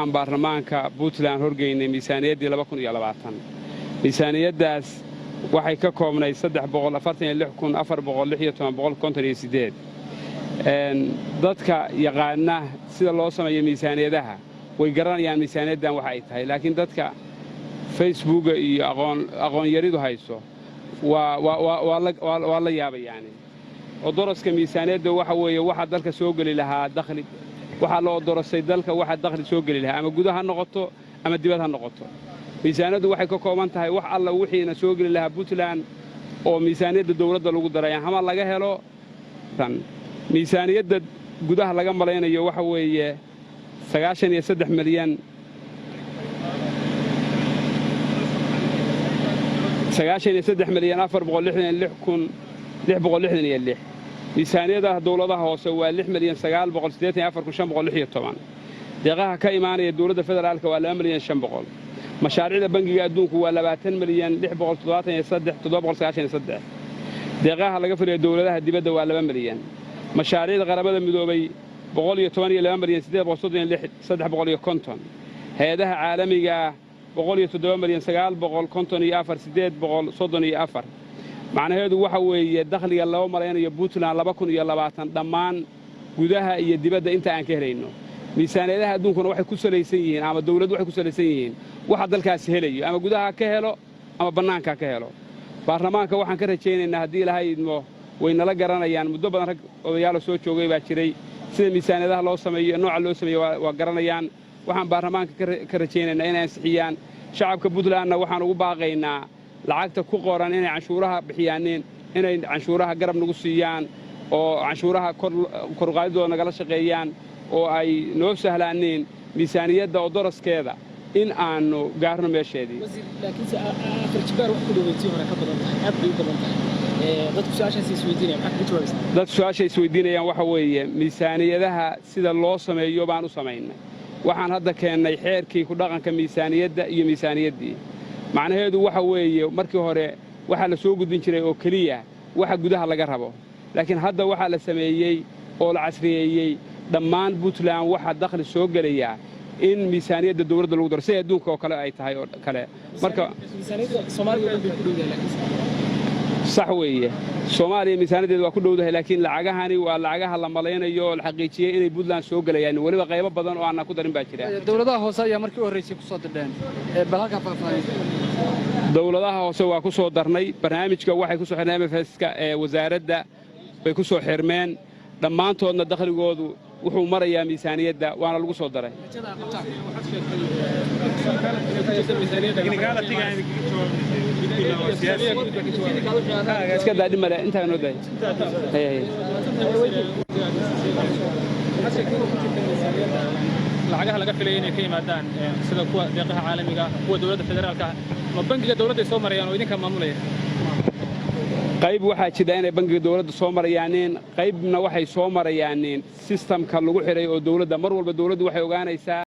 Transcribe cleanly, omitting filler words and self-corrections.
Waxaan baarlamaanka Puntland horgeynay miisaaniyaddii 2020. Miisaaniyaddaas waxay ka koobnay 346,416,158. Dadka yaqaana sida loo sameeyo miisaaniyadaha way garanayaan miisaaniyaddan waxa ay tahay, laakiin dadka Facebooka iyo aqoonyaridu hayso waa la yaabayaani. Odoroska miisaaniyadda waxa weeye waxa dalka soo geli lahaa dakhli. Waxaa la odorosay dalka waxa dakhli soo geli lahaa, ama guda ha noqoto ama dibad ha noqoto. Miisaaniyaddu waxay ka kooban tahay wax alla wixiina soo geli lahaa Puntland oo miisaaniyadda dawladda lagu daray ama laga helo. Tan miisaaniyadda gudaha laga malaynayo waxa weeye 93 milyan, 93,466,666. Miisaaniyadaha dawladaha hoose waa 6,984,516. Deeqaha ka imaanaya dowladda federaalka waa 2,500,000. Mashaariicda Bangiga Adduunku waa 20,673,793. Deeqaha laga filayo dowladaha dibadda waa 2 milyan. Mashaariicda Qaramada Midoobay 112,836,350. Hay-adaha caalamiga ah 107,954,834. Macnaheedu waxa weeye dakhliga loo malaynayo Puntland 2020 dhammaan gudaha iyo dibadda inta aan ka helayno. Miisaaniyadaha adduunkuna waxay ku salaysan yihiin, ama dawladdu waxay ku salaysan yihiin, waxa dalkaasi helayo, ama gudaha ka helo ama bannaanka ka helo. Baarlamaanka waxaan ka rajaynaynaa, haddii Ilaahay idmo, way nala garanayaan. Muddo badan rag odayaalo soo joogay baa jiray. Sida miisaaniyadaha loo sameeyo, nooca loo sameeyo waa garanayaan. Waxaan baarlamaanka ka rajaynaynaa inay ansixiyaan. Shacabka Puntlandna waxaan ugu baaqaynaa lacagta ku qoran inay canshuuraha bixiyaaneen, inay canshuuraha garab nagu siiyaan oo canshuuraha koruqaadidooda nagala shaqeeyaan oo ay noo sahlaaneen miisaaniyadda oo doraskeeda in aannu gaarno meesheedii. Laakiinse afar jibaar wax ku dhoweytii hore ka badan tahay, aad bay u badan tahay. Dadku su-aashaas isweydiinaya, maxaad kaga jawaabaysaa? Dadku su-aashay isweydiinayaan waxa weeye miisaaniyadaha sida loo sameeyo baan u samaynay. Waxaan hadda keennay xeerkii ku dhaqanka miisaaniyadda iyo miisaaniyaddii. Macnaheedu waxa weeye markii hore waxaa la soo gudbin jiray oo keliya waxa gudaha laga rabo, laakiin hadda waxaa la sameeyey oo la casriyeeyey dhammaan Puntland waxa dakhli soo gelayaa in miisaaniyadda dowladda lagu daro, siday adduunka oo kale ay tahay oo kale. Marka sax weeye, Soomaaliya miisaaniyaddeeda waa ku dhowdahay, laakiin lacagahani waa lacagaha la malaynayo oo la xaqiijiyey inay Puntland soo gelayaan. Weliba qaybo badan oo aanan ku darin baa jira. Dowladaha hoose ayaa markii u horraysay ku soo dirdheen, bal halkaa faahfaahin. Dowladaha hoose waa ku soo darnay barnaamijka. Waxay ku soo xirneen MFS-ka ee wasaaradda bay ku soo xirmeen. Dhammaantoodna dakhligoodu wuxuu marayaa miisaaniyadda, waana lagu soo daray. Iska daa, dhib male, intaa noo daay. Lacagaha laga filaya inay ka yimaadaan, sida kuwa deeqaha caalamiga, kuwa dowladda federaalka, ma bangiga dowladda ay soo marayaan oo idinka maamulaya? Qayb waxaa jira inay bangiga dowladda soo marayaaneen, qaybna waxay soo marayaaneen systemka lagu xidhay oo dowladda. Mar walba dowladdu waxay ogaanaysaa.